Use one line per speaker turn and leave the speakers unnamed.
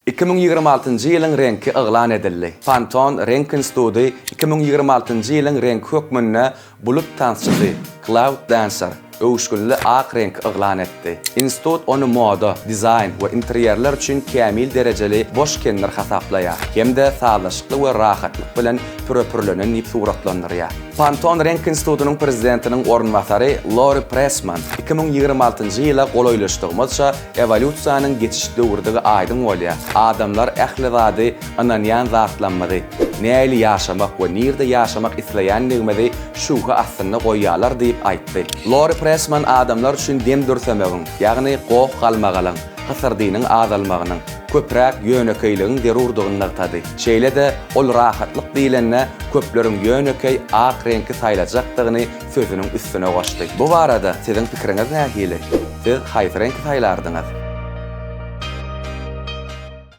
2026-njy ýylyň reňki yglan edildi. Pantone reňk instituty 2026-njy ýylyň reňki hökmünde Bulut tansçysy, Cloud Dancer, öwüşginli ak reňki yglan etdi. Institut ony moda, dizaýn we interýerler üçin kämil derejeli boş kendir hasaplaýar hem-de sazlaşykly we rahatlyk bilen pürepürlenen diýip suratlandyrýar. Pantone reňk institutynyň prezidentiniň orunbasary Lori Pressman, 2026-njy ýyla golaýlaşdygymyzça ewolýusiýanyň geçiş döwrüdigi aýdyň bolýar. Adamlar ähli zady, ynanýan zatlamyzy, nähili ýaşamak we nirde ýaşamak isleýändigimizi şübhe astynda goýýarlar diýip aýtdy. Lori Pressman adamlar üçin dem dürsemegiň, ýagny goh-galmagalyň, hysyrdynyň azalmagynyň, köpräk ýönekeýligiň zerurdygyny nygtady. Şeýle-de, ol rahatlyk diýlende, köpleriň ýönekeý ak reňki saýlajakdygyny sözüniň üstüne goşdy. Bu barada siziň pikiriňiz nähili? Siz haýsy reňki saýlardyňyz?